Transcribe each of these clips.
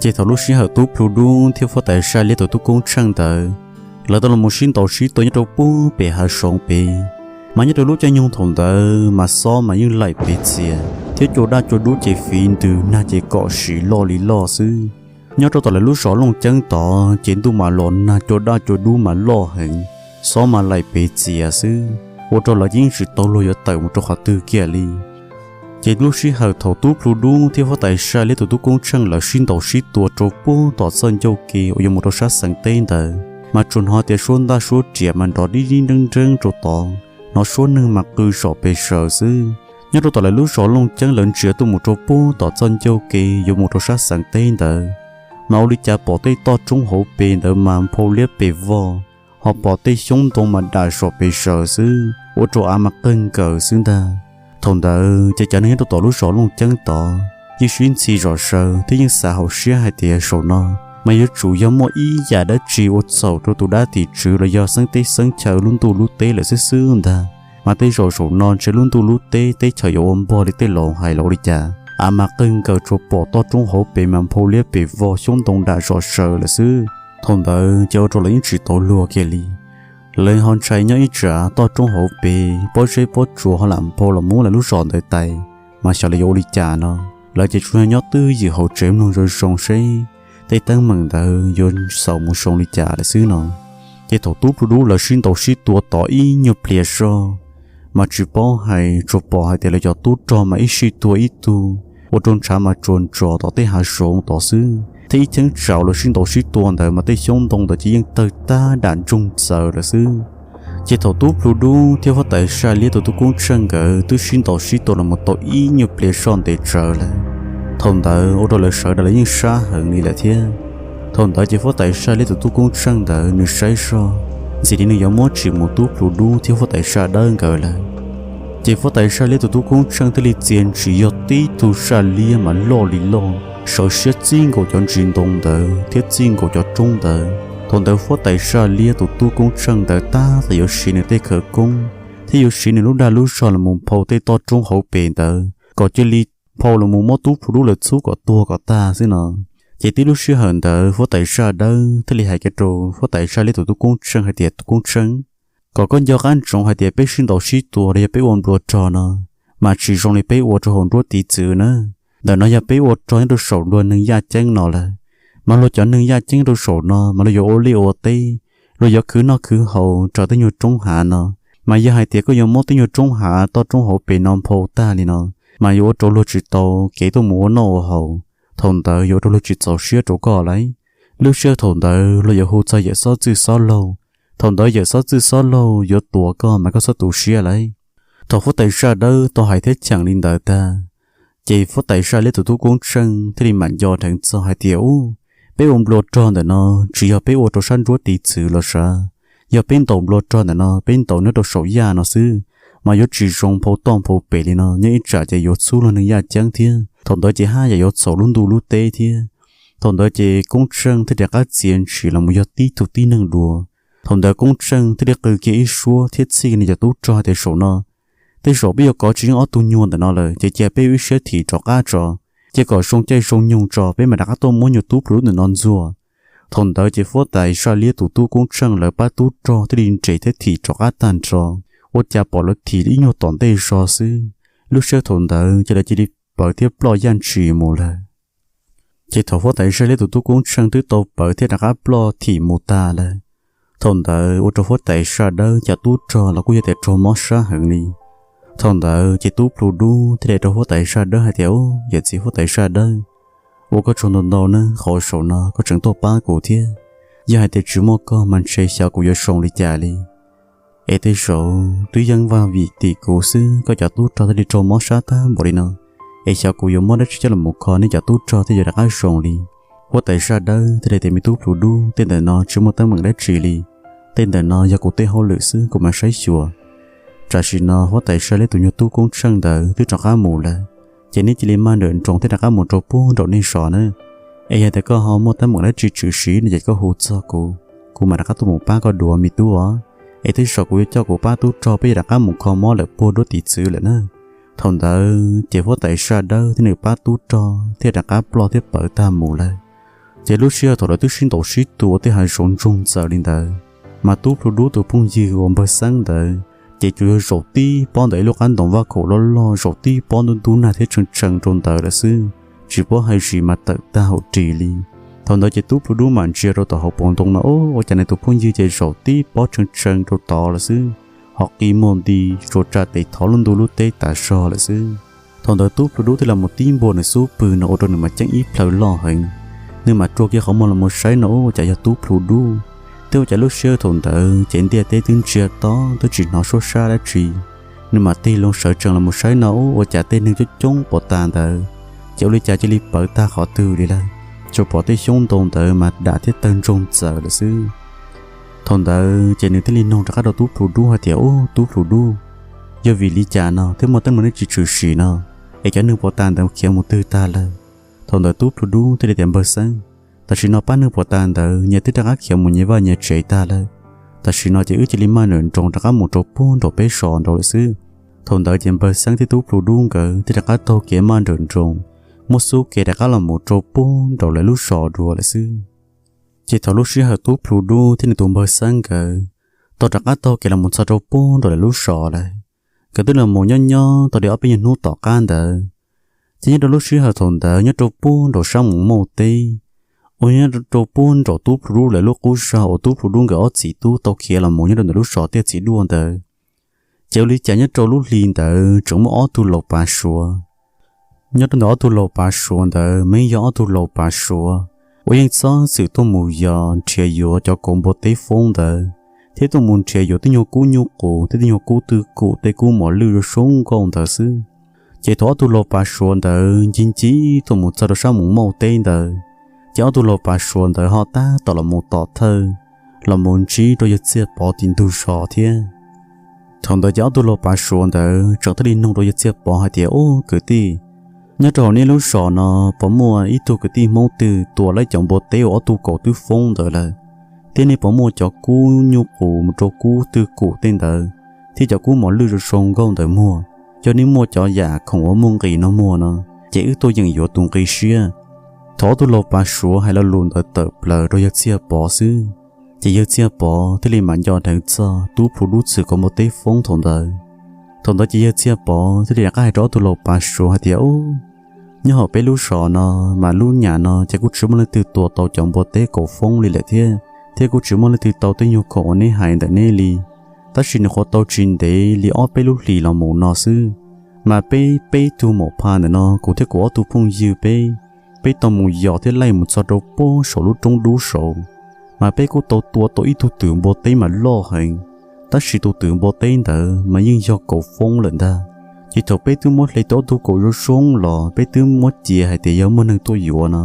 Ces thaum lub sij hawm Tub Plhu Dub thiab Huab Tais Saj Liab tus tub Koob Tsheej ntawd, lawv tau los mus sib ntaus sib tua nyob rau puag pem hav zoov pem, mas nyob rau lub caij nyoog thaum ntawd mas xob mas yeej laim pes txias thiab cua daj cua dub ces fiv ntws nag ces kom sim loj li loj xwb. Nyob rau tom lawv lub zos Looj Ceeb tod ces ntuj mas los nag cua daj cua dub mas loj heev, xob mas laim pes txias xwb, ua rau lawv yeej tsis tau luag yuav tawm mus rau qhov twg kiag li. Ces lub sij hawm thaum Tub Plhu Dub thiab Huab Tais Saj Liab tus tub Koob Tsheej lawv sib ntaus sib tua rau puag tom txoj ncauj ke uas yuav mus rau sab xeev teb ntawd, mas tsuas hnov tias suab ntaj suab riam mas nrov dib dib nreeb nreeb rau tod, hnov suab neeg mas qw zom pes zaws xwb. Nyob rau tom lawv lub zos Looj Ceeb lawv ntsia tuaj mus rau puag tom txoj ncauj ke yuav mus rau sab xeev teb ntawd, mas ua li cas pom tej toj roob hauv pes ntawd mas nphau liab pes vog, ho pom tej xyoob ntoo mas dam zom pes zaws xwb, ua rau av mas qawg nkaws xwb ntag. Thaum ntawd ces cov neeg nyob rau tom lub zos Looj Ceeb tod yeej sib ntxhi zom zaws thiab yeej xav hauv siab hais tias zaum no mas yuav tsum yog muaj ib yam dab tsi ua txhaum rau tus dab tim tswv los yog xeeb teb xeeb chaw lub ntuj lub teb lawm xwb xwb ntag. Mas tej zaum zaum no ntshe lub ntuj lub teb teb chaws yuav ua npog li tej laus hais los ua li cas, av mas qawg nkaws tsuas pom toj roob hauv pes mas nphau liab pes vog xyoob ntoo dam zom zaws lawm xwb. Thaum ntawd ces ua rau lawv yeej tsis tau luag kiag li. Lawv ho ntshai nyob ib tsam toj roob hauv pes pob zeb pob tsuas ho lam nphau los muab lawv lub zos ntawd tais, mas xyov lawv yuav ua li cas no. Lawv ces tsuas yog nyob twj ywm hauv tsev mloog zoo zoo seb tej teeb meem ntawd yuav xaus mus zoo li cas lawm xwb no. Ces thaum Tub Plhu Dub lawv sib ntaus sib tua tod ib nyuag pliag zog, mas tsis paub hais tsuas pom hais tias lawv cov tub rog mas ib sij tua ib tug, ua rau ntshav mas tsuas ntsos tom tej hav zoov tod xwb, thiab ib cheeb tsam lawv sib ntaus sib tua ntawd mas tej xyoob ntoo ntawd ces yeej tawg tag dam ntsoog txawv lawm xwb. Ces thaum Tub Plhu Dub thiab Huab Tais Saj Liab tus tub Koob Tsheej nkawd twb sib ntaus sib tua los mus tau ib nyuag pliag zog ntev tsawv lawm, thaum ntawd ua rau lawv sawv daws lawv yeej sab heev li lawm thiab. Thaum ntawd ces Huab Tais Saj Liab tus tub Koob Tsheej ntawd nws saib zog, ntxim li nws yuav muab tsis mus Tub Plhu Dub thiab Huab Tais Saj Dawb nkawd lawm. Ces Huab Tais Saj Liab tus tub Koob Tsheej thiaj li txia ntshis yog tib tug zaj liab mas loj li loj, sawv siab txij nkaus cov ntsis ntoo ntawd thiab txij nkaus cov roob ntawd. Thaum ntawd Huab Tais Saj Liab tus tub Koob Tsheej ntawd tab tom yuav siv nws tej khawv koob thiab yuav siv nws lub dag lub zog los mus nphau tej toj roob hauv pes ntawd kom cia li nphau los mus muab Tub Plhu Dub lawv txhub kom tuag kom tag xwb no. Ces tib lub sij hawm ntawd Huab Tais Saj Dawb thiaj li hais kiag rau Huab Tais Saj Liab tus tub Koob Tsheej hais tias, Tub Koob Tsheej, kom koj nco qab ntsoov hais tias peb sib ntaus sib tua los yog peb ua nplua rog no, mas tsis zoo li peb ua rau hauv nruab tiv txwv na. Ntawm no yog peb ua rog nyob rau saum nruab neeg yaj ceeb no lawm, mas luag cov neeg yaj ceeb rau saum no mas luag yuav ua liaj ua teb, luag yuav khwv noj khwv haus raws tej nyuag roob hav no. Mas yog hais tias koj yuav muab tej nyuag roob hav toj roob hauv pes no nphau tag li no, mas yuav ua rau luag tsis tau kev tuaj mus ua noj ua haus, thaum ntawd yuav ua rau luag tsis txaus siab rau koj lauj. Lub sij hawm thaum ntawd luag yuav hu txog yawm Xob Txwj Xob Laug, thaum ntawd yawm Xob Txwj Xob Laug yuav tuav koj mas koj txhob tu siab lauj. Thaum Huab Tais Saj Dawb tau hais thiab cheem li ntawd tag, ces Huab Tais Saj Liab tus tub Koob Tsheej thiaj li mam nco dheev txog hais tias, Ub, peb ua nplua rog ntawm no tsis yog peb ua rau sab nruab tiv txwv los sav, yog peb ntaus nplua rog ntawm no peb ntaus nyob rau saum yaj no xwb, mas yuav tsis zoo nphau toj nphau pes li no, nyob ib tsam ces yuav txhub luag neeg yaj ceeb thiab, thaum ntawd ces haj yam yuav txhaum lub ntuj lub teb thiab. Thaum ntawd ces Koob Tsheej thiaj rov qab txia ntshis los mus yog tib tug tib neeg dua. Thaum ntawd Koob Tsheej thiaj li qw kiag ib suab thiab txhij nws cov tub rog hais tias, Saum no tej zaum peb yuav kov tsis yeej ob tug nyuag ntawm no lawm ces cia peb ua ib siab thim rov qab tso, cia kom zoo caij zoo nyoog tso peb mam rov qab tuaj muab nyuag Tub Plhu Dub ntawm no ntxuag. Thaum ntawd ces Huab Tais Saj Liab tus tub Koob Tsheej lawv pab tub rog thiaj li nres thiab thim rov qab tag nrho. Ua cas pom lawv thim ib nyuag tom ntej zog xwb, lub sij hawm thaum ntawd ces lawv cia li pawv thiab ploj yaj ntshis mus lawm. Ces thaum Huab Tais Saj Liab tus tub Koob Tsheej twb tau pawv thiab rov qab ploj thim mus tag lawm, thaum ntawd ua rau Huab Tais Saj Dawb cov tub rog los kuj yog tias raug mob sab heev li. Thaum ntawd ces Tub Plhu Dub thiaj li rau Huab Tais Saj Dawb hais tias, Ub, yawm txiv Huab Tais Saj Dawb, ua koj tsaug ntau ntau nawb, qhov zaum no koj tseem tuaj pab kuv thiab. Yog hais tias tsis muaj koj mas ntshe xyov kuv yuav zoo li cas li. Es tej zaum twb yeej vag vim tim kuv xwb koj cov tub rog thiaj li raug mob sab tag npaum li no, es xyov kuv yuav muab dab tsi coj los mus kho nej cov tub rog thiaj yuav rov qab zoo li. Huab Tais Saj Dawb thiaj li tias, Me Tub Plhu Dub, tej ntawm no tsis muaj teeb meem dab tsi li. Tej ntawm no yog kuv tej hauj lwm xwb, kuv mam saib xyuas. Tam sim no huab tais Saj thiab tus nyuag tub koob tsheej ntawd twb rov qab mus lawm, ces neb cia li maj nrawm nroos thiab rov qab mus rau puag nraum nej zos na. Es yog tias koj ho muaj teeb meem dab tsi tshwm sim no ces koj hu txog kuv, kuv mam rov qab tuaj mus pab koj dua me tub os. Es tej zaum kuv yuav coj kuv pab tub rog peb yuav rov qab mus kho mob lawm puag nruab tiv txwv lawm na. Thaum ntawd ces huab tais Saj Dawb thiab nws pab tub rog thiaj rov qab ploj thiab pawv tag mus lawm. Ces lub sij hawm thaum lawv twb sib ntaus sib tua ua tej hav zoov ntsoog ntxaws li ntawd, mas tub plhu dub tus phooj ywg uas npawg Xeeb ntawd ces tsuas yog zaum tib pob ntawm ib lub qab ntoo vaj khaum loj loj, zaum tib pob ntub ntub nag thiab tshee tshee rau ntawd lawm xwb, tsis paub hais zim mas tawm tag hauv ris li. Thaum ntawd ces tub plhu dub mam ntsia rau tom hauv paus ntoo no, ua cas nws tus phooj ywg ces zaum tib pob tshee tshee rau tod lawm xwb, ho qi muag nti, tsuas tsa tes thov lub ntuj lub teb tas zog lawm xwb. Thaum ntawd tub plhu dub thiaj los mus tib npuas nws xub pwg no ua rau nws mas ceeb ib plhaw loj heev. Nws mam rua kiag qhov muag los mus saib no, ua cas yog tub plhu dub, thiab ua cas lub sij hawm thaum ntawd ces ntiaj teb twb ntsiag to, twb tsis hnov suab sab dab tsi. Nws mam tig loo sawv tsees los mus saib no, ua cas tej neeg coob coob pov tas ntawd ces ua li cas cia li pawv tag qhov twg li lawm, tsuas pom tej xyoob ntoo ntawd mas dam thiab tawg ntsoog ntxaws lawm xwb. Thaum ntawd ces nws thiaj li noog rov qab rau tub plhu dub hais tias, Ub, tub plhu dub, yog vim li cas no thiaj muaj teeb meem dab tsi tshwm sim no, es cov neeg pov tas ntawd khiav mus twg tag lawm? Thaum ntawd tub plhu dub thiaj li tias, Npawg Xeeb, tam sim no pab neeg pov tas ntawd nyias twb rov qab khiav mus nyias vaj nyias tsev tag lawm. Tam sim no ces wb cia li maj nrawm nroos rov qab mus rau puag nraum peb zos nraud lawm xwb. Thaum ntawd ces npawg Xeeb thiab tub plhu dub nkawd thiaj rov qab taug kev maj nrawm nroos, muab xub kev rov qab los mus rau puag nraum lawv lub zos dua lawm xwb. Ces thaum lub sij hawm tub plhu dub thiab nws tus npawg Xeeb nkawd tau rov qab taug kev los mus txog rau puag nraum lawv lub zos lawm, nkawd twb los mus nyob nyob tau li ob peb nyuag hnub tom qab ntawd, ces nyob rau lub sij hawm thaum ntawd nyob rau puag nraum sab Moos Mauj teb, uas nyob rau puag nraum tub plhu dub lawv lub qub zog uas tub plhu dub nkawd ob txiv tub tau khiav los mus nyob rau ntawm lub zos Tiaj Txiv Duaj ntawd, ces ua li cas nyob rau lub hli ntawd tseem muaj ob tug laus pav suav. Nyob rau ntawm ob tug laus pav suav ntawd mas yeej yog ob tug laus pav suav uas yeej txhob txwm tuaj mus yos nrhiav yuav cov kauv npua teb foob ntawd, thiab tuaj mus nrhiav yuav tej nyuag kub nyuj qus thiab tej nyuag kub twj kum tej kub mos lwj zoo zoo nkauj ntawd xwb. Ces thaum ob tug laus pav suav ntawd ncig ncig tuaj mus txog rau sab Moos Mauj teb ntawd, ces ob tug laus pav suav ntawd ho tab tom los mus tom thawj, los mus ntsib rau yawg Txiaj Pov tim ntug zos thiab. Thaum ntawd ces ob tug laus pav suav ntawd tseem thiaj li noog rau yawg Txiaj Pov hais tias, Ub, kwv tij, nyob rau hauv nej lub zos no puas muaj ib tug kwv tij Hmoob twg tua lawv cov npua teb uas ob tug kauv twb foob ntawd lawm? Thiab nej puas muaj cov kub nyuj qus mus rau kub twj kum tej ntawd, thiab cov kub mos lwj zoo zoo nkauj ntawd muag? Yog nej muaj cov yam khoom uas muaj nqis no muag no, ces wb tuaj yeem yuav tus nqi siab. Thaum ob tug laus pav suav hais lo lus ntawd tawm plaws rau yawg Txiaj Pov xwb, ces yawg Txiaj Pov thiaj li mam nco dheev txog tub plhu dub txwm kauv npua teb foob thaum ntawd. Thaum ntawd ces yawg Txiaj Pov thiaj li rov qab hais rau ob tug laus pav suav hais tias, Ub, nyob hauv peb lub zos no mas lub nyam no ces kuj tsis muaj leej twg tua tau cov npua teb kauv foob li lawm thiab, thiab kuj tsis muaj leej twg tau tej nyuag khoom uas neb hais ntawm neb li. Tab sis nws qhuav tau tsis ntev li ob peb lub hlis los mus no xwb, mas peb peb tug maum pha ntawm no kuv thiab kuv ob tug phooj ywg peb, peb tau mus yos thiab laij mus txog rau puag saum lub roob dub saud, mas peb kuj tau tua tau ib tug twm npua teb mas loj heev. Tab sis tus twm npua teb ntawd mas yeej yog kauv foob lawm ntag. Ces thaum peb twb muab hle tau ob tug kauv zoo zoo los peb twb muab cia hais tias yog muaj neeg tuaj yuav no,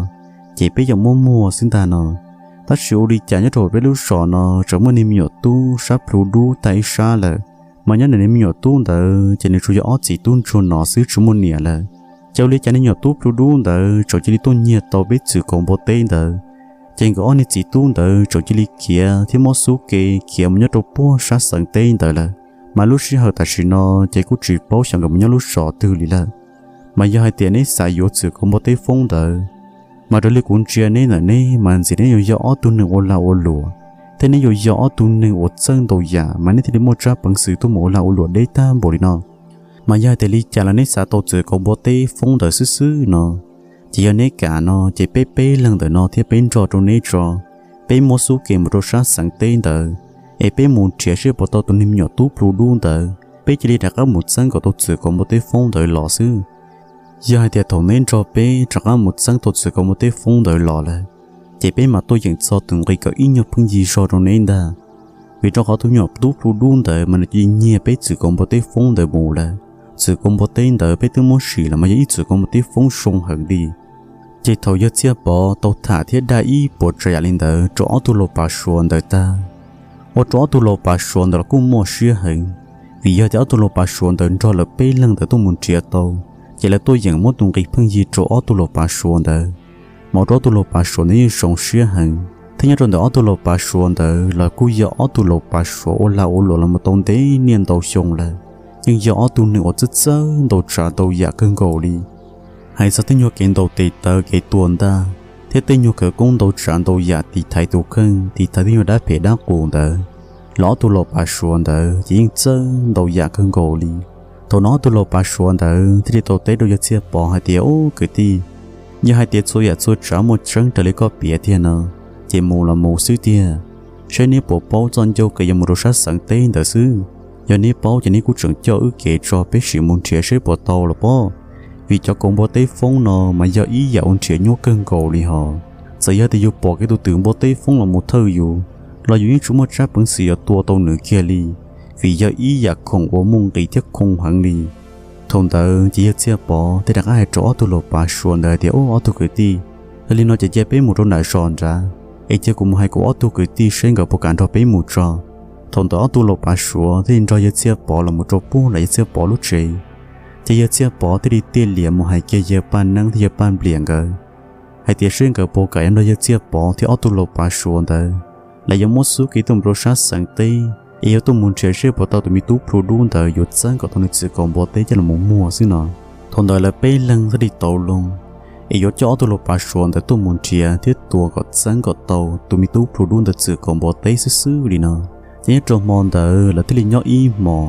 ces peb yeej muab muag xwb ntag no. Tab sis ua li cas nyob rau peb lub zos no tseem muaj niag me nyuam tub sab plhu dub tag ib sab lawm, mas nyob ntawm niag me nyuam tub ntawd ces nws tsuas yog ob txiv tub ntsuag no xwb tsis muaj niam lawm. Ces ua li cas niag me nyuam tub plhu dub ntawd tseem cia li tuaj nyiag tau peb txwm kauv npua teb ntawd, ces nkawd ob niag txiv tub ntawd tseem cia li khiav thiab muab xub ke khiav mus nyob rau puag sab xeev teb ntawd lawm. Mas lub sij hawm tam sim no ces kuj tsis paub xyov nkawd mus nyob lub zos twg li lawm. Mas yog hais tias neb xav yuav txwm kauv npua teb foob ntawd, mas raws li kuv ntsia neb ntawm neb mas ntxim neb yuav yog ob tug neeg ua lag ua luam, thiab neb yuav yog ob tug neeg uas txawj ntau yam mas neb thiaj li muaj tsab peev xwm tuaj mus ua lag ua luam deb tag npaum li no. Mas yog hais tias li cas los neb xav tau txwm kauv npua teb foob ntawd xwb xwb no, ces yog neb kam no ces peb peb leeg ntawm no thiab peb nrog rau neb tso. Peb muab xub ke mus rau sab xeev teb ntawd, es peb mus nrhiav seb puas tau tus niag me nyuam tub plhu dub ntawd, peb cia li rov qab mus txeeb kom tau txwm kauv npua teb foob ntawd los xwb. Yog hais tias thaum neb nrog peb rov qab mus txeeb tau txwm kauv npua teb foob ntawd los lawm, ces peb mam tuaj yeem txog tus nqi kom ib nyuag pheej yig zog rau neb ntag. Vim rau qhov tus nyuam tub plhu dub ntawd mas nws cia li nyiag peb txwm kauv npua teb foob ntawd mus lawm. Txwm kauv npua teb ntawd peb twb muab sim los mas yog ib txwm kauv npua teb foob zoo heev li. Ces thaum yawg Txiaj Pov tau tham thiab dag ib puas tsav yam li ntawd rau ob tug laus pav suav ntawd tag, ua rau ob tug laus pav suav ntawd los kuj muaj siab heev, Vim yog tias ob tug laus pav suav ntawd nrog lawv peb leeg ntawd tuaj mus nrhiav tau, ces lawv tuaj yeem muab tus nqi pheej yig rau ob tug laus pav suav ntawd. Mas ua rau ob tug laus pav suav ntawd yeej zoo siab heev, thiab nyob rau ntawm ob tug laus pav suav ntawd los kuj yog ob tug laus pav suav uas lag ua luam los mus tau ntev niaj ntau xyoo lawm, yeej yog ob tug neeg uas txawj txawj ntau tsav ntau yam kawg nkaus li. Hais txog tej nyuag kev ntaus tes taw kev tua ntaj, thiab tej nyuag khawv koob ntau tsav ntau yam tiv thaiv tus kheej, tiv thaiv tej nyuag dab phem dab qus ntawd, los ob tug laus pav suav ntawd ces yeej txawj ntau yam kawg nkaus li. Thaum no ob tug laus pav suav ntawd thiaj li tau teb rau yawg Txhiaj Pov hais tias, Ub kwv tij, yog hais tias txhua yam txhua tsav muaj tseeb raws li koj piav tiag no, ces mus los mus xwb tiag, saib neb puas paub txoj ncauj kev yuav mus rau sab xeev teb ntawd xwb. Yog neb paub ces neb kuj tseem coj wb kev tso peb sim mus nrhiav saib puas tau los pob. Vim cov kaus npua teb foob no mas yog ib yam uas nrhiav nyuaj kawg nkaus li hos. Txawm yog tias yus pom kev tus twm npua teb foob los mus thawj yus, los yus yeej tsis muaj tsab peev xwm yuav tua tau nws kiag li, vim yog ib yam khoom uas muaj nqis thiab khoo heev li. Thaum ntawd ces yawg Txhiaj Pov thiaj rov qab hais rau ob tug laus pav suav ntawd tias, Ub ob tug kwv tij, yog li no ces cia peb mus rau nram zos nrad, es cia kuv mus hais kuv ob tug kwv tij seb nkawd puas kam nrog peb mus tso. Thaum ntawd ob tug laus pav suav thiaj li nrog yawg Txhiaj Pov los mus rau puag ntawm yawg Txhiaj Pov lub tsev. Ces yawg Txhiaj Pov thiaj li tiaj lias mus hais kiag yawg Paj Neeb thiab yawg Paj Npliam nkawd hais tias seb nkawd puas kam yuav nrog yawg Txhiaj Pov thiab ob tug laus pav suav ntawd, lawv yuav muab xub kev tuaj mus rau sab xeev teb, es yuav tuaj mus nrhiav seb puas tau tus me tub plhu dub ntawd yuav txeeb kom tau nws txwm kaus npua teb coj los muag xwb no. Thaum ntawd lawv peb leeg thiaj li tau loo, es yuav coj ob tug laus pav suav ntawd tuaj mus nrhiav thiab tua kom txeeb kom tau tus me tub plhu dub ntawd txwm kaus npua teb xwb xwb li no. Ces nyob rau hmo ntawd lawv thiaj li nyob ib hmos,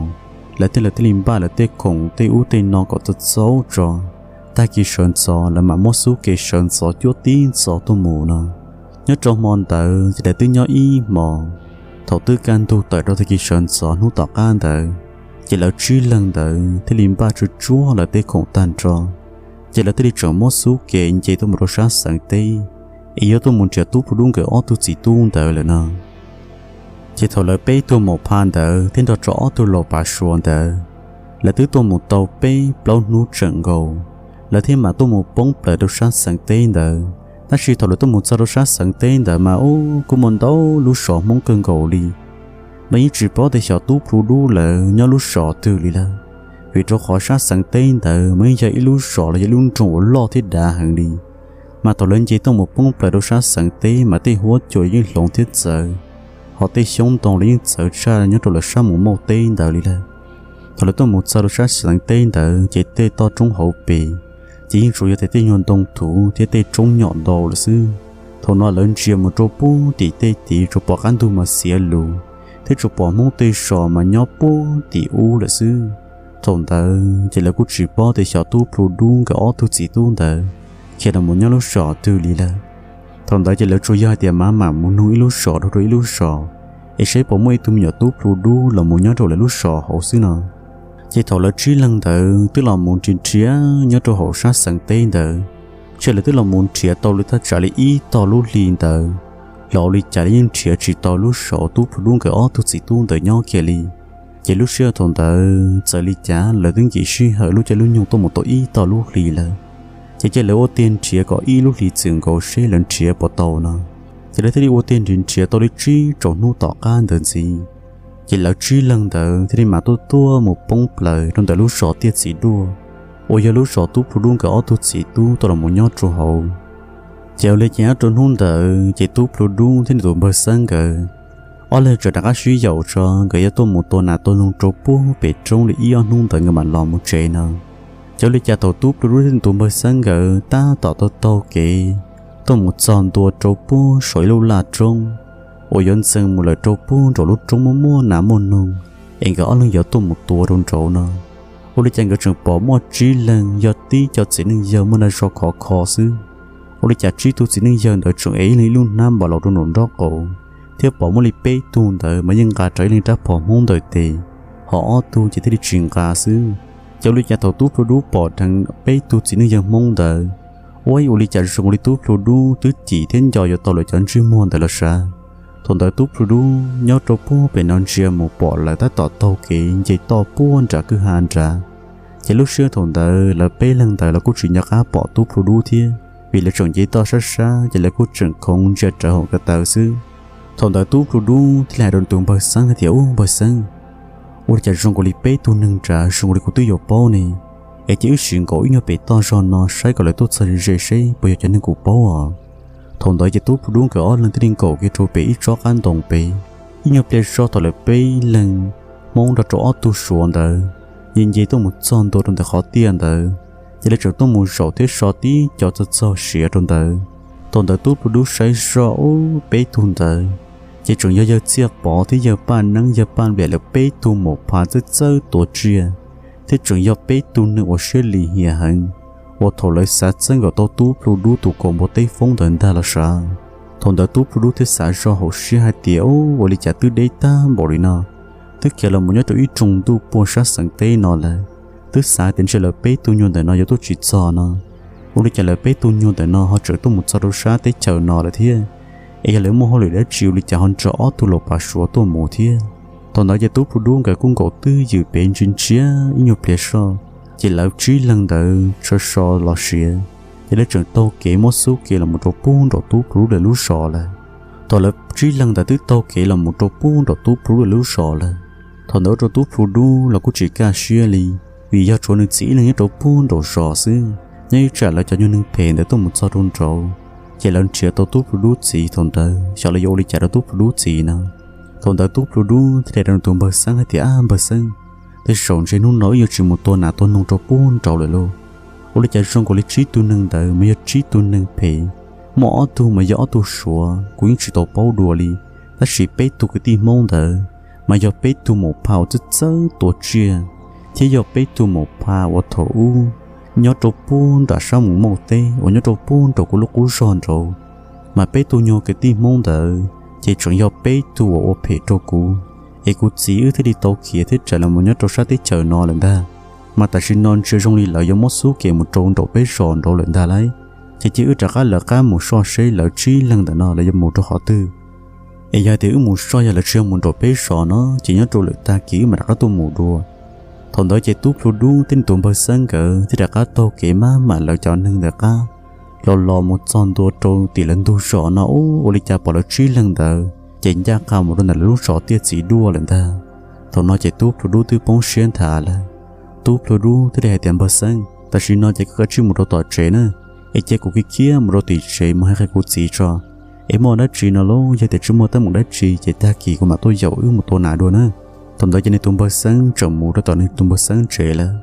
lawv thiaj lawv thiaj li npaj lawv tej khoom tej ub tej no kom txaus txaus tso. Tag kis sawv ntxov lawv mam muab xub kev sawv ntxov cuab tib ntxov tuaj mus no. Nyob rau hmo ntawd ces lawv twb nyob ib hmos. Thaum twb kaj ntug tawm rau tag kis sawv ntxov hnub tom qab ntawd, ces lawv tsib leeg ntawd thiaj li npaj tsuj tsuab lawv tej khoom tag nrho, ces lawv thiaj li tseem muab xub kev nce tuaj mus rau sab xeev teb, es yuav tuaj mus nrhiav tub plhu dub nkawd ob tug txiv tub ntawd lawm no. Ces thaum lawv peb tug maum pha ntawd thiab nrog rau ob tug laus pav suav ntawd, lawv twb tuaj mus tau peb plaub hnub tseem nkaus, lawv thiaj mam tuaj mus poob plaws rau sab xeev teb ntawd. Tab sis thaum lawv tuaj mus txog rau sab xeev teb ntawd mas ub kuj muaj ntau lub zos Hmoob kawg nkaus li, mas yeej tsis paub tias xyov tub plhu dub lawv nyob lub zos twg li lawm, vim rau qhov sab xeev teb ntawd mas yeej yog ib lub zos los yog ib lub nroog uas loj thiab dav heev li. Mas thaum lawv nce tuaj mus poob plaws rau sab xeev teb mas tej huab cua yeej hloov thiab txawv, hos tej xyoob ntoo los yeej txawv tshaj nyob rau lawv sab mus mauj teb ntawd li lawm. Thaum lawv tuaj mus txog rau sab xeev teb ntawd ces tej toj roob hauv pes ces yeej tsuas yog tej nyuag ntoo thuv thiab tej roob nyom ntau lawm xwb. Thaum no lawv ntsia mus rau puag tim tej tid tsuas pom qab ntug mas xiav lus, thiab tsuas pom Hmoob tej zos mas nyob puag tim ub lawm xwb. Thaum ntawd ces lawv kuj tsis paub tias xyov tub plhu dub nkawd ob tug txiv tub ntawd khiav los mus nyob lub zos twg li lawm. Thaum ntawd ces lawv tsuas yog hais tias mam mam mus nug ib lub zos dhau rau ib lub zos, es saib puas muaj ib tug me nyuam tub plhu dub los mus nyob rau lawv lub zos hauv xwb no. Ces thaum lawv tsib leeg ntawd twb los mus nrhiav nrhiav nyob rau hauv sab xeev teb ntawd, ces lawv twb los mus nrhiav tau li thaj tsam li ib tog lub hli ntawd, los ua li cas lawv yeej nrhiav tsis tau lub zos tub plhu dub nkawd ob tug txiv tub ntawd nyob kiag li. Ces lub sij hawm thaum ntawd txawm li cas lawv twb nkim sij hawm lub caij lub nyoog tuaj mus tau ib tog lub hli lawm. Ces cia lawv ua tiag nrhiav kom ib lub hlis txwm nkaus seb lawv nrhiav puas tau no. Ces lawv thiaj li ua tiag nrhiav nrhiav tau li tsib rau hnub tom qab ntawd ntxiv, ces lawv tsib leeg ntawd thiaj li mam tuaj tuaj mus poob plaws rau ntawm lub zos Tiaj Txiv Duaj, uas yog lub zos tub plhu dub nkawd ob tug txiv tub tuaj los mus nyob rau hauv. Ces ua li cas nyob rau hnub ntawd ces tub plhu dub thiab nws tus npawg Xeeb nkawd ob leeg tseem rov qab sib yaum tso nkawd yuav tuaj mus tua nas tua noog rau puag pem roob li ib ob hnub ntawd nkawd mam los mus tsev no. Ces ua li cas thaum tub plhu dub thiab nws tus npawg Xeeb nkawd tab tom taug taug kev tuaj mus txog ntua rau puag saum ib lub laj roob uas yuav ntxeev mus lawm rau puag nraum lub roob muaj muaj nas muaj noog, es nkawd ob leeg yuav tuaj mus tua rau nraud no, ua li cas nkawd tseem pom muaj tsib leeg yog tib co txiv neej yawg muaj nag zog khov kho xwb. Ua li cas tsib tug txiv neej yawg ntawd tseem ev ib leeg ib lub hnab npam laus rau nraum nraub qaum, thiab pom muaj li peb tug ntawd mas yeej nqa rawv ib leeg rab phom Hmoob ntawm tes, hos ob tug ces thiaj li tsis nqa xwb. Ces ua li cas thaum tub plhu dub pom dheev peb tug txiv neej yawg Hmoob ntawd, ua ua li cas zoo li tub plhu dub twb cim thiab nco yuav tau lawv cov ntsej muag ntawd los sav. Thaum ntawd tub plhu dub nyob rau puag pem no ntsia mus pom lawv tab tom taug kev nce toj puag nram kwj ha nrad. Ces lub sij hawm thaum ntawd lawv peb leeg ntawd los kuj tsis nco qab pom tub plhu dub thiab, vim lawv tseem nce toj sab sab ces lawv kuj tseem khoov ntsia rawv hauv ko taw xwb. Thaum ntawd tub plhu dub thiaj li hais rau nws tus npawg Xeeb hais tias, Ub npawg Xeeb, Ua li cas zoo nkaus li peb tug neeg nrad zoo nkaus li kuv twb yuav paub ne? Es cia wb sim nkaum ib nyuag pem toj zog no saib kom lawv tuaj txog ze ze seb puas yog cov neeg kuv paub os. Thaum ntawd ces tub plhu dub nkawd ob leeg thiaj li nkaum kiag rau pem ib tsob qab ntoo pem. Ib nyuag pliag zog thaum lawv peb leeg Hmoob nrog rau ob tug Suav ntawd nce nce tuaj mus txog ntua rau ntawm qhov tiaj ntawd, ces lawv tseem tuaj mus zaum thiab so tib co txog txog siav rau ntawd. Thaum ntawd tub plhu dub saib zoj ub peb tug ntawd, ces tseem yog yawg Txhiaj Pov thiab yawg Paj Neeb yawg Paj Npliam lawv peb tug maum pha txawj txawj tua tsiaj, thiab tseem yog peb tug neeg uas siab lim hiam heev, uas thaum lawv xav txeeb kom tau tub plhu dub tus kaus npua teb foob ntawd ntag los sav. Thaum ntawd tub plhu dub thiaj xav zog hauv siab hais tias, Ub, ua li cas twb deb tag npaum li no, twb khiav los mus nyob rau ib rooj ntuj puag sab xeev teb no lawm, twb xav tias ntshe lawv peb tug nyuag ntawm no yuav tuaj tsis txog no, ua li cas lawv peb tug nyuag ntawm no ho tseem tuaj mus txog rau sab teb chaws no lawm thiab? Es yog lawv muaj hauj lwm dab tsi ua li cas ho nrog ob tug laus pav Suav tuaj mus thiab? Thaum ntawd ces tub plhu dub nkawd kuj nkaum twj ywm pem ntsia ntsia ib nyuag pliag zoj, ces lawv tsib leeg ntawd so so los siav, ces lawv tseem taug kev muab xub kev los mus rau pug nraum tub plhu dub lawv lub zos lawm. Thaum lawv tsib leeg ntawd twb taug kev los mus rau pug nraum tub plhu dub lawv lub zos lawm, thaum ntawd ua rau tub plhu dub los kuj tsis kaj siab li, vim yog tshuav nws txiv ib leeg nyob rau pug nraum zos xwb, nyob ib tsam lawv cov nyuag neeg phem ntawd tuaj mus txog rau nraud, ces lawv nrhiav tau tub plhu dub txiv thaum ntawd xyov lawv yuav ua li cas rau tub plhu dub txiv no. Thaum ntawd tub plhu dub thiaj li hais rau nws tus npawg Xeeb hais tias, Ab npawg Xeeb, tej zaum ntshe hnub no wb yuav tsis mus tua nas tua noog rau pug nraud lawm lauj. Ua li cas zoo nkaus li tsib tug neeg ntawd mas yog tsib tug neeg phem, muaj ob tug mas yog ob tug Suav kuv yeej tsis tau paub dua li, tab sis peb tug kwv tij Hmoob ntawd mas yog peb tug maum pha uas txawj txawj tua tsiaj, thiab yog peb tug maum pha uas thaum ub nyob rau pug nram sab Mus Mauj teb uas nyob rau pug nraum kuv lub qub zog nraud, mas peb tug nyuag kwv tij Hmoob ntawd ces tseem yog peb tug uas ua phem rau kuv, es kuv txiv wb thiaj li tau khiav thiab rais los mus nyob rau sab teb chaws no lawm ntag. Mas tam sim no ntsia zoo li lawv yuav muab xub kev mus rau nraum peb zos nraud lawm ntag lauj. Ces cia wb rov qab lawv qab mus soj seb lawv tsib leeg ntawm no lawv yuav mus rau qhov twg. Es yog tias wb mus soj yog lawv tsis yog mus nraum peb zos no ces nyob rau lwm tag kis wb mam rov qab tuaj mus dua. Thaum ntawd ces tub plhu dub thiab nws tus npawg Xeeb nkawd thiaj rov qab taug kev maj mam lawv cov neeg ntawd qab los los mus txog ntua rau tim lawv ntug zos no ub, ua li cas pom lawv tsib leeg ntawd ces ncaj qha mus rau ntawm lawv lub zos tiaj txiv duaj lawm ntag. Thaum no ces tub plhu dub twb poob siab nthav lawm. Tub plhu dub thiaj li hais tias, Npawg Xeeb, tam sim no ces koj kav tsij mus rau tom tsev na, es cia kuv khiav khiav mus rau tim tsev mus hais qhia kuv txiv tso, es muaj dab tsi no lauj, yog tias tsis muaj teeb meem dab tsi ces tag kis kuv mam tuaj yaum wb mus tua nas dua na. Thaum ntawd ces nws tus npawg Xeeb tseem mus rau tom nws tus npawg Xeeb tsev lawm.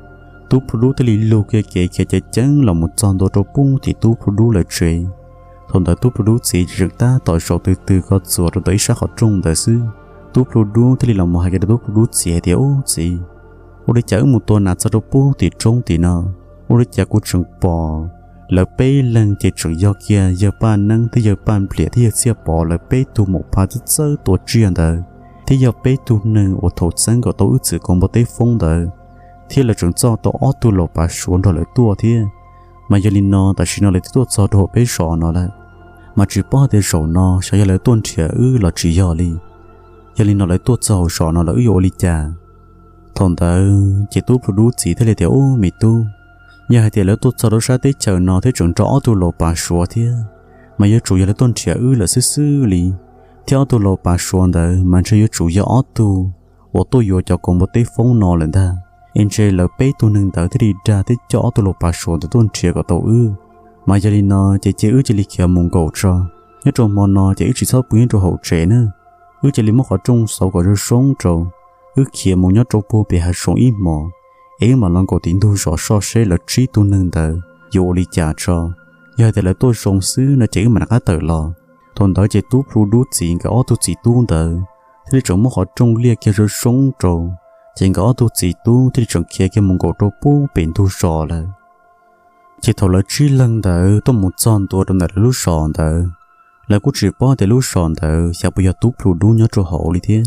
Tub plhu dub thiaj li lug kiag kev khiav ceev ceev los mus txog ntua rau pub tim tub plhu dub lawv tsev. Thaum ntawd tub plhu dub txiv tseem tab tom zaum twg twg ko txuas rau ntawm ib sab qhov rooj ntawd xwb. Tub plhu dub thiaj li los mus hais kiag rau tub plhu dub txiv hais tias, Ub txiv, ua li cas wb mus tua nas txog rau pub tim roob tim no, ua li cas kuv tseem pom lawv peb leeg ces tseem yog kiag yawg Paj Neeb thiab yawg Paj Npliam thiab yawg Txhiaj Pov lawv peb tug maum pha txawj txawj tua tsiaj ntawd, thiab yog peb tug neeg uas thaum txeeb kom tau wb txwm kaus npua teb foob ntawd, thiab lawv tseem txoj tau ob tug laus pav Suav nrog lawv tuaj thiab. Mas yog li no tam sim no lawv twb tuaj txog rau hauv peb zos no lawm, mas tsis paub hais tias zaum no xyov yog lawv tuaj nrhiav wb los tsis yog li. Yog li no lawv tuaj txog hauv zos no lawm wb yuav ua li cas? Thaum ntawd ces tub plhu dub txiv thiaj li tias, Ub me tub, yog hais tias lawv tuaj txog rau sab teb chaws no thiab tseem nrog ob tug laus pav Suav thiab, mas yuav tsum yog lawv tuaj nrhiav wb lawm xwb xwb li. Thiab ob tug laus pav Suav ntawd mas ntshe yuav tsum yog ob tug uas tuaj yuav cov kaus npua teb foob no lawm ntag. Es ntshe lawv peb tug neeg ntawd thiaj li dag thiab coj ob tug laus pav Suav ntawd tuaj nrhiav kom tau wb. Mas yog li no ces cia wb cia li khiav mus nkaum tso. Nyob rau hmo no ces wb tsis txhob pw nyob rau hauv tsev na. Wb cia li muab qhov rooj xauv kom zoo zoo rau, wb khiav mus nyob rau puag pem hav zoov ib hmos, es wb mam los nkaum tim ntug zos soj seb lawv tsib tug neeg ntawd yuav ua li cas tso. Yog hais tias lawv tuaj zoo xwb no ces wb mam rov qab tawm los. Thaum ntawd ces tub plhu dub txiv nkawd ob tug txiv tub ntawd thiaj li tseem muab qhov rooj liaj kiag zoo zoo rau, ces nkawd ob tug txiv tub thiaj li tseem khiav kiag mus nkaum rau puag pem ntug zos lawm. Ces thaum lawv tsib leeg ntawd tuaj mus txog ntua rau ntawm lawv lub zos ntawd, lawv kuj tsis paub tias lub zos ntawd xyov puas yog tub plhu dub nyob rau hauv li thiab.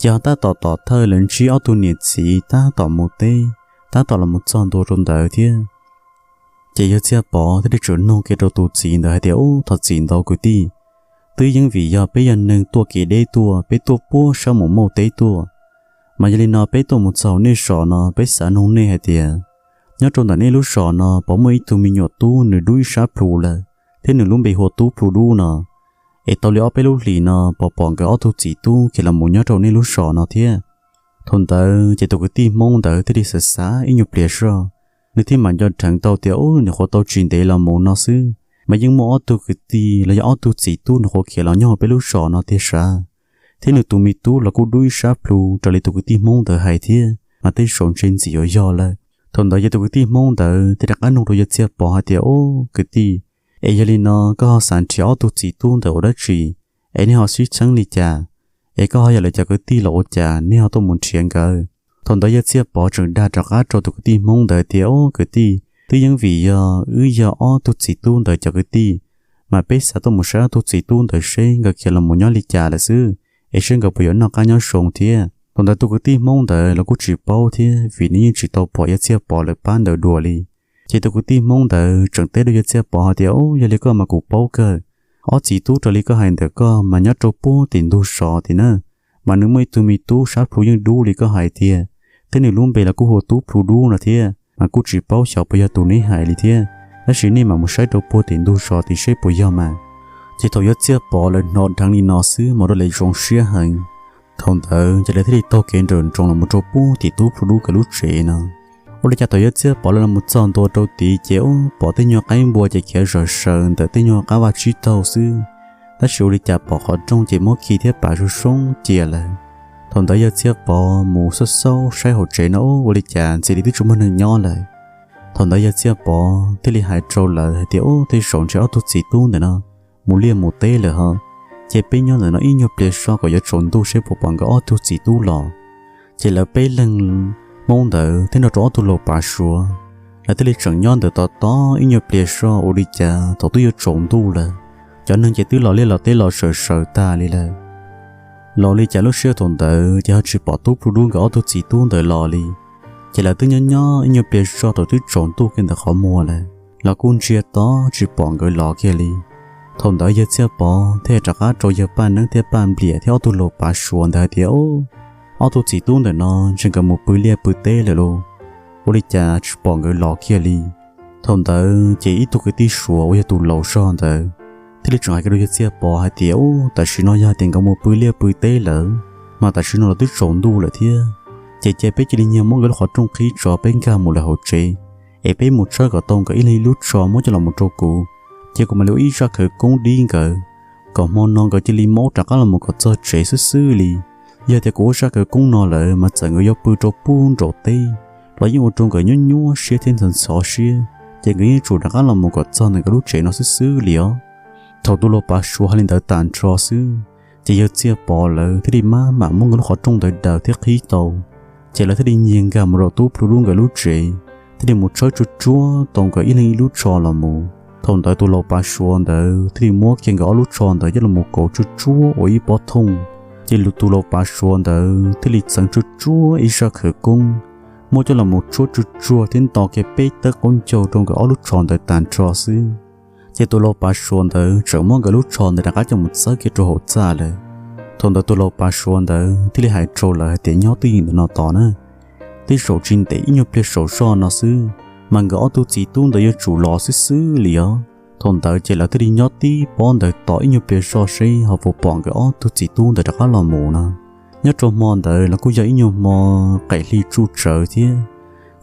Ces ho tab tom tom thawj lawv ntsib ob tug niam txiv tab tom mus teb, tab tom los mus txog ntua rau ntawd thiab. Ces yawg Txhiaj Pov thiaj li tseem nug kiag rau tus txiv ntawd hais tias, Ub, thov txim ntau kwv tij, twb yeej vim yog peb yog neeg tuaj kev deb tuaj, peb tuaj puag sab Mus Mauj teb tuaj. Mas yog li no peb tuaj mus txog nej zos no peb xav nug nej hais tias, nyob rau ntawm nej lub zos no puas muaj ib tug me nyuam tub nws dub ib sab plhu lawm, thiab nws lub npe hu ua tub plhu dub no, es tau li ob peb lub hlis no puas pom nkawd ob tug txiv tub khiav los mus nyob rau nej lub zos no thiab? Thaum ntawd ces tus kwv tij Hmoob ntawd thiaj li xav xav ib nyuag pliag zog, nws thiaj mam nco dheev tau tias ub, nyuam qhuav tau tsis ntev los mus no xwb mas yeej muaj ob tug kwv tij los yog ob tug txiv tub nyuam qhuav khiav los nyob hauv peb lub zos no tiag sav, thiab nws tus me tub los kuj dub ib sab plhu raws li tus kwv tij Hmoob ntawd hais thiab, mas tej zaum ntshe ntxim yuav yog lawm. Thaum ntawd yog tus kwv tij Hmoob ntawd thiaj rov qab nug rau yawg Txhiaj Pov hais tias, Ub kwv tij, es yog li no koj ho xav nrhiav ob tug txiv tub ntawd ua dab tsi? Es nej ho sib txheeb li cas? Es koj ho yog lawv cov kwv tij los ua cas nej ho tuaj mus nrhiav nkawd? Thaum ntawd yawg Txhiaj Pov tseem dag rov qab rau tus kwv tij Hmoob ntawd tias, Ub kwv tij, twb yeej vim yog wb yog ob tug txiv tub ntawd cov kwv tij, mas peb xav tuaj mus saib ob tug txiv tub ntawd seb nkawd khiav los mus nyob li cas lawm xwb, es seb nkawd puas yuav noj qab nyob zoo thiab. Thaum ntawd tus kwv tij Hmoob ntawd los kuj tsis paub thiab vim nws yeej tsis tau pom yawg Txhiaj Pov lawv pab ntawd dua li. Ces tus kwv tij Hmoob ntawd tseem teb rau yawg Txhiaj Pov hais tias, Ub, yog li koj mas kuv paub kawg. Ob txiv tub raws li koj hais ntawm koj mas nyob rau puag tim ntug zos tim na, mas nws muaj ib tug me tub sab plhu yeej dub li koj hais tiag, thiab nws lub npe los kuj hu ua Tub Plhu Dub no thiab, mas kuj tsis paub xyov puas yog tus neb hais li thiab. Tab sis nej mam mus saib rau puag tim ntug zos tim seb puas yog mas. Ces thaum yawg Txhiaj Pov lawv hnov dheev li no xwb mas ua rau lawv zoo siab heev. Thaum ntawd ces lawv thiaj li taug kev nrawm nroos los mus rau puag tim Tub Plhu Dub nkawd lub tsev no. Ua li cas thaum yawg Txhiaj Pov lawv los mus txog ntua rau tid ces ub, pom tej nyuag qaib npua ces khiav zom zaws ntawm tej nyuag qab vaj tsib taug xwb, tab sis ua li cas pom qhov rooj ces muab khi thiab pav zoo zoo cia lawm. Thaum ntawd yawg Txhiaj Pov mus xauj xauj saib hauv tsev no ub, ua li cas ntxim li twb tsis muaj neeg nyob lawm. Thaum ntawd yawg Txhiaj Pov thiaj li hais rau lawv hais tias, Ub, tej zaum ntshe ob tug txiv tub ntawm no mus liaj mus teb lawm ho, ces peb nyob ntawm no ib nyuag pliag zog kom yuav tsaus ntuj seb puas pom nkawd ob tug txiv tub los. Ces lawv peb leeg Hmoob ntawd thiab nrog rau ob tug laus pav Suav, lawv thiaj li tseem nyob ntawm tod tod ib nyuag pliag zog. Ua li cas thaum twb yuav tsaus ntuj lawm, cov neeg ces twb los liaj los teb los sawv sawv tag li lawm. Los li cas lub sij hawm thaum ntawd ces ho tsis pom Tub Plhu Dub nkawd ob tug txiv tub ntawd los li. Ces lawv twb nyob nyob ib nyuag pliag zog thaum twb tsaus ntuj kiag ntawm qhov muag lawm, los kuj ntsiag to tsis pom nkawd los kiag li. Thaum ntawd yawg Txhiaj Pov thiaj rov qab rau yawg Paj Neeb thiab Paj Npliam thiab ob tug laus pav Suav ntawd hais tias, Ub, ob tug txiv tub ntawm no ntshe nkawd mus pw liaj pw teb lawm lauj, ua li cas tsis pom nkawd los kiag li. Thaum ntawd ces ib tug kwv tij Suav uas yog tus laus zog ntawd thiaj li tseem hais kiag rau yawg Txhiaj Pov hais tias, Ub, tam sim no yog tias nkawd mus pw liaj pw teb lawm, mas tam sim no los twb tsaus ntuj lawm thiab, ces cia peb cia li nyiag muab nkawd lub qhov rooj qhib tso peb nkag mus lawm hauv tsev, es peb mus tshawb kom tau nkawd ib leeg ib lub tsho muab coj los mus rau kuv, ces kuv mam li ua ib zaj khawv koob dib nkawd, kom hmo no nkawd cia li maub rov qab los mus kom txog tsev xwb xwb li. Yog tias kuv ua zaj khawv koob no lawm mas txawm nkawd yuav pw rau puag nraum teb los yeej ua rau nkawd nyuaj nyuaj siab thiab ntxhov ntxhov siab, ces nkawd yeej tsum rov qab los mus kom txog ntawm nkawd lub tsev no xwb xwb li os. Thaum tus laus pav Suav hais li ntawd tas nrho xwb, ces yawg Txhiaj Pov lawv thiaj li maj mam muab nkawd lub qhov rooj ntawd daws thiab qhib tau, ces lawv thiaj li nyiag nkag mus rau Tub Plhu Dub nkawd lub tsev, thiaj li mus tshawb tsuag tsuag tau nkawd ib leeg ib lub tsho los mus. Thaum ntawd tus laus pav Suav ntawd thiaj li muab kiag nkawd ob lub tsho ntawd coj los mus kauv tsuag tsuag ua ib pob thooj, ces tus laus pav Suav ntawd thiaj li txeev tsuag tsuag ib zaj khawv koob, muab coj los mus tshuab tsuag tsuag thiab nto kiag peb tawb qaub ncaug rau nkawd ob lub tsho ntawd tas nrho xwb. Ces tus laus pav Suav ntawd tseem muab nkawd lub tsho ntawd rov qab coj mus txawb kiag rau hauv txaj lawm. Thaum ntawd tus laus pav Suav ntawd thiaj li hais rau lawv hais tias, Nyob twj ywm ntawm no tos na, tej zaum tsis ntev ib nyuag pliag saum zog no xwb, mas nkawd ob tug txiv tub ntawd yuav tsum los xwb xwb li os. Thaum ntawd ces lawv thiaj li nyob tib pob ntawd tos ib nyuag pliag zog seb ho puas pom nkawd ob tug txiv tub ntawd rov qab los mus no. Nyob rau hmo ntawd los kuj yog ib nyuag hmo qaim hli tsuj tsawv thiab,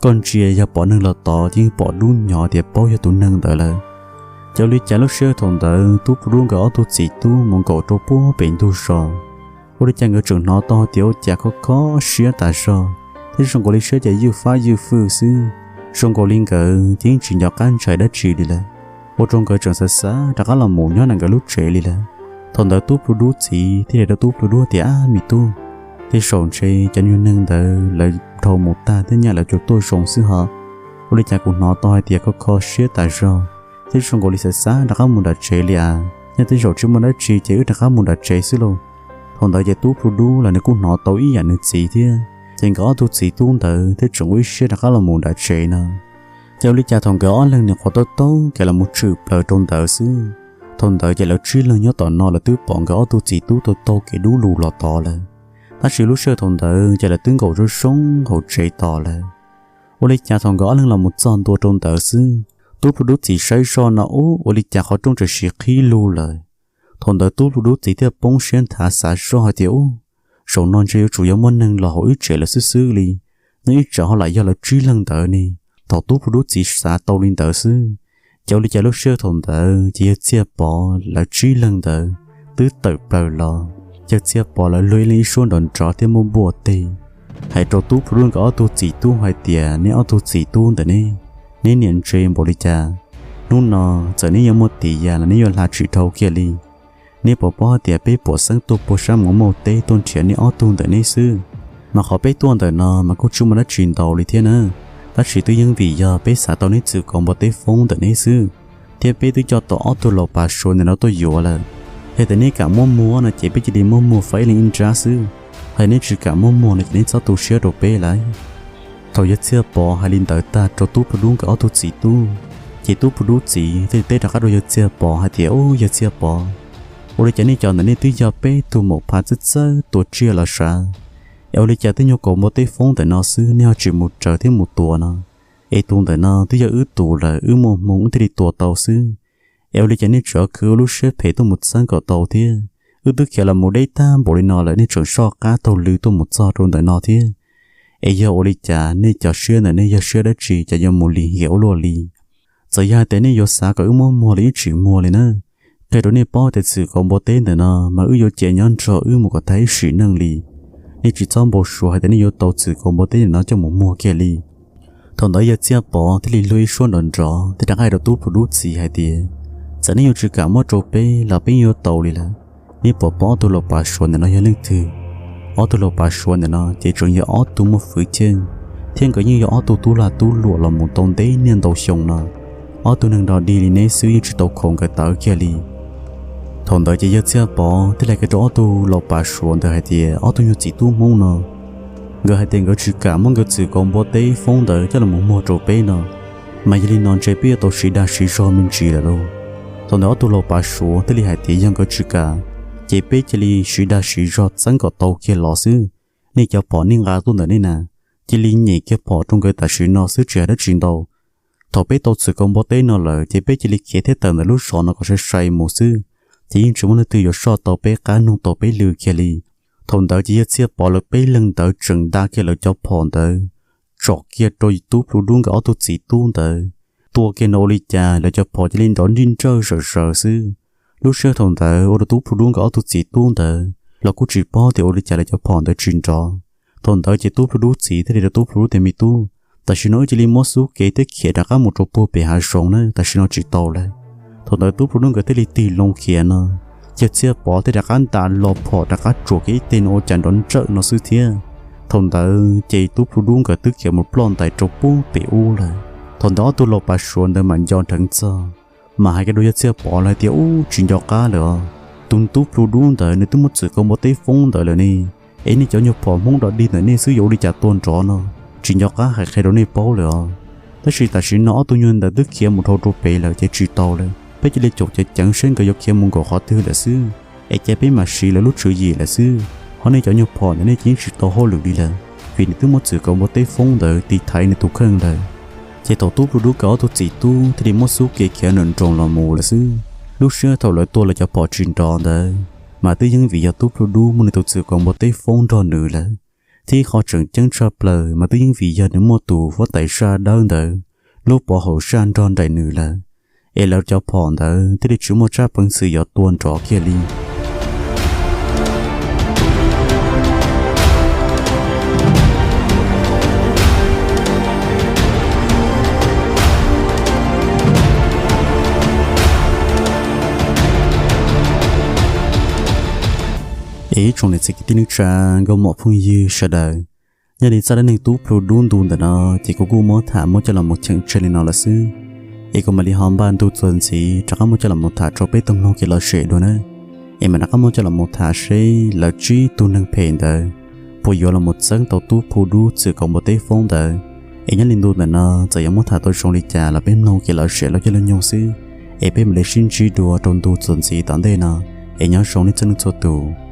koj ntsia yog pom neeg los tod ces yeej pom dub hnyo tias paub yog tus neeg ntawd lawm. Ces ua li cas lub sij hawm thaum ntawd Tub Plhu Dub nkawd ob tug txiv tub mus nkaum rau puag pem ntug zos, ua li cas nkawd tseem hnov tau hais tias ua cas kho kho siab tas zog, thiab zoo nkaus li siab ces ywj fab ywj fwj xwb. Zoo nkaus li nkawd ces yeej tsis nco qab ntshai dab tsi li lawm, ua rau nkawd tseem xav xav rov qab los mus nyob ntawm nkawd lub tsev li lawm. Thaum ntawd Tub Plhu Dub txiv thiaj li hais rau Tub Plhu Dub tias, Ab me tub, tej zaum ntshe cov nyuag neeg ntawd lawv dhau mus tag thiab nyaj lawv tsuas tuaj zoo xwb ho. Ua li cas kuv hnov tau hais tias kho kho siab tas zog, thiab zoo nkaus li xav xav rov qab mus nram tsev li as. Yog tej zaum tsis muaj dab tsi ces wb rov qab mus nram tsev xwb lauj. Thaum ntawd ces Tub Plhu Dub los nws kuj hnov tau ib yam nws txiv thiab, ces nkawd ob tug txiv tub ntawd thiaj tseem ua ib siab rov qab los mus nram tsev no. Ces ua li cas thaum nkawd ob leeg nyuam qhuav taug taug kev los mus tshwm plaws rau ntawd xwb, thaum ntawd ces lawv tsib leeg nyob tom no lawv twb pom nkawd ob tug txiv tub taug taug kev dub lug los tod lawm. Tab sis lub sij hawm thaum ntawd ces lawv twb nkaum zoo zoo hauv tsev tos lawm. Ua li cas thaum nkawd ob leeg los mus txog ntua rau ntawd xwb, Tub Plhu Dub txiv saib zoj no ub, ua li cas qhov rooj tseem siv qhib lug lawm. Thaum ntawd Tub Plhu Dub txiv thiaj poob siab nthav xav zoj hais tias, Ub, Zaum no ntshe yuav tsum yog muaj neeg los hauv wb tsev lawm xwb xwb li. Nyob ib tsam ho lam yog lawv tsib leeg ntawd ne. Thaum tub plhu dub txiv xav tau li ntawd xwb, ces ua li cas lub sij hawm thaum ntawd ces yawg Txhiaj Pov lawv tsib leeg ntawd twb tawm plaws los. Yawg Txhiaj Pov lawv luag ib leeg ib suab nrov nrov thiab muab npuaj teg, hais rau tub plhu dub nkawd ob tug txiv tub hais tias, neb ob tug txiv tub ntawm ne, neb niam ntse npaum li cas? Hnub no txawm neb yuav muaj tis yas los neb yuav hla tsis dhau kiag li. Neb puas paub hais tias peb puam xeeb tuaj puag sab Moos Mauj teb tuaj nrhiav neb ob tug ntawm neb xwb, mas qhov peb tuaj ntawm no mas kuj tsis muaj dab tsi ntau li thiab na. Tab sis twb yeej vim yog peb xav tau neb txwm kaus npua teb foob ntawm neb xwb, thiab peb twb coj tau ob tug laus pav Suav ntawm no tuaj yuav lawm. Yog tias neb kam muab muag no ces peb cia li muab muag faib ib leeg ib nrab xwb, ho yog neb tsis kam muab muag no ces neb txhob tu siab rau peb lawm. Thaum yawg Txhiaj Pov hais li ntawd tag rau tub plhu dub nkawd ob tug txiv tub, ces tub plhu dub txiv thiaj teb rov qab rau yawg Txhiaj Pov hais tias, Ub, yawg Txhiaj Pov, ua li cas nej cov ntawm nej twb yog peb tug maum phav txawj txawj tua tsiaj los sav, es ua li cas tej nyuag kaus npua teb foob ntawm no xwb nej ho tsis mus raws thiab mus tua no? Es tus ntawm no twb yog wb tus lawm, wb muaj hmoo wb thiaj li tua tau xwb. Es ua li cas nej tseem khwv ua lub siab phem tuaj mus txeeb kom tau thiab? Wb twb khiav los mus deb tag npaum li no lawm nej tseem soj qab taug lw tuaj mus txog rau ntawm no thiab. Es yog ua li cas nej cov siab ntawm nej yog siab dab tsi cas yuav mus lim hiam ua luaj li? Txawm yog hais tias nej yuav xav kom wb muab muag los yeej tsis muag li na. Qhia rau nej paub tias txwm kaus npua teb ntawm no mas wb yuav cia nyob nrog wb mus kom tag ib sim neej li. Nej tsis txhob npau suav hais tias nej yuav tau txwm kaus npua teb ntawm no coj mus muag kiag li. Thaum ntawd yawg Txhiaj Pov thiaj li luag ib suab nrov nrov thiab rov qab hais rau tub plhu dub txiv hais tias, Txawm neb yuav tsis kam muab rau peb los peb yeej yuav tau li lawm. Neb puas paub ob tug laus pav Suav ntawm no yog leej twg? Ob tug laus pav Suav ntawm no ces tseem yog ob tug muaj fwv cheej, thiab nkawd yeej yog ob tug tub lag tub luam los mus tau ntev niaj ntau xyoo no. Ob tug neeg nrog dig li neb xwb yeej tsis tau khaus nkawd tawv kiag li. Thaum ntawd ces yawg Txhiaj Pov thiaj li hais kiag rau ob tug laus pav Suav ntawd hais tias, Ob tug nyuag txiv tub Hmoob no, nkawd hais tias nkawd tsis kam muab nkawd txwm kaus npua teb foob ntawd coj los muag rau peb no, mas yog li no ntshe peb yuav tau siv dag siv zog me ntsis lawm lauj. Thaum ntawd ob tug laus pav Suav thiaj li hais tias, Yog nkawd tsis kam, ces peb cia li siv dag siv zog txeeb kom tau kiag los xwb. Nej cov phom nej nqa tuaj ntawm nej na, cia li nyem kiag phom rau nkawd tam sim no xwb tsis hais dab tsi ntau. Thaum peb tau txwm kaus npua teb no lawm ces peb cia li khiav thiab tawm ntawm lub zos no kom sai sai mus xwb, ces yeej tsis muaj leej twg yuav soj tau peb qab nug tau peb lw kiag li. Thaum ntawd ces yawg Txhiaj Pov lawv peb leeg ntawd tseem nta kiag lawv cov phom ntawd tsom kiag rau tub plhu dub nkawd ob tug txiv tub ntawd. Tua kiag no ua li cas lawv cov phom cia li nrov nrij nrawj zawm zaws xwb. Lub sij hawm thaum ntawd ua rau tub plhu dub nkawd ob tug txiv tub ntawd los kuj tsis paub tias ua li cas lawv cov phom ntawd tsis nrov. Thaum ntawd ces tub plhu dub txiv thiaj li rau tub plhu dub tias, Me tub, tam sim no wb cia li muab xub kev thiab khiav rov qab mus rau puag pem hav zoov na, tam sim no tsis tau lawm. Thaum ntawd tub plhu dub nkawd thiaj li tig loo khiav no, yawg Txhiaj Pov thiaj rov qab nta lo phom rov qab tsuas kiag ib teg no ua cas nrov nrawj no xwb thiab. Thaum ntawd ces tub plhu dub nkawd twb khiav mus ploj ntais rau puag pem ub lawm. Thaum ntawd ob tug laus pav Suav ntawd mam nco dheev txog, mas hais kiag rau yawg Txhiaj Pov lawv hais tias, Ub, tsis nco qab lawm os, tus tub plhu dub ntawd nws twb muab txwm kaus npua teb foob ntawd lawm ne. Es nej cov nyuag phom Hmoob nrog dig ntawm nej xwb yuav ua li cas tua nrov no, tsis nco qab hais qhia rau nej paub lawm os. Tab sis tam sim no ob tug nyuag ntawd twb khiav mus dhau rau pem lawm ces tsis tau lawm, peb cia li caum ceev ceev seb nkawd yuav khiav mus nkaum qhov twg lawm xwb, es cia peb mam siv lawv lub tswv yim lawm xwb. Ho nej cov nyuag phom ntawm nej ces yeej tsis tau hauj lwm li lawm, vim nws twb muab txwm kaus npua teb foob ntawd tiv thaiv nws tus kheej lawm. Ces thaum tub plhu dub nkawd ob tug txiv tub thiaj li muab xub kev khiav nroos nroos los mus lawm xwb, lub sij hawm thaum lawv tua lawv cov phom tsis nrov ntawd, mas twb yeej vim yog tub plhu dub muaj nws tus txwm kaus npua teb foob nrog nws lawm. Thiab qhov tseem ceeb tshaj plaws mas twb yeej vim yog nws muaj tus huab tais zaj dawb ntawd lub pov haum zaj nrog nraim nws lawm, es lawv cov phom ntawd thiaj li tsis muaj tsab peev xwm yuav tua nrov kiag li. Es ib tsoom niam txiv kwv tij neej tsa, nkauj muam phooj ywg sawv daws, nyob li txoj dab neeg tub plhu dub ntu ntawm no ces kuv kuj muab tham muab coj los mus cheem tseg li no lawm xwb. Es kuv mam li ho npaj ntu txuas ntxiv rov qab muab coj los mus tham rau peb tau mloog kev lom zem dua na. Es mam rov qab muab coj los mus tham seb lawv tsib tug neeg phem ntawd puas yuav los mus txeeb tau tub plhu dub txwm kaus npua teb foob ntawd. Es nyob li ntu ntawm no txawm yuav muab tham tau zoo li cas los peb mloog kev lom zem lub caij lub nyoog xwb. Es peb mam li sib ntsib dua rau ntu txuas ntxiv tom ntej no. Es nyob zoo nej txhua leej txhua tus.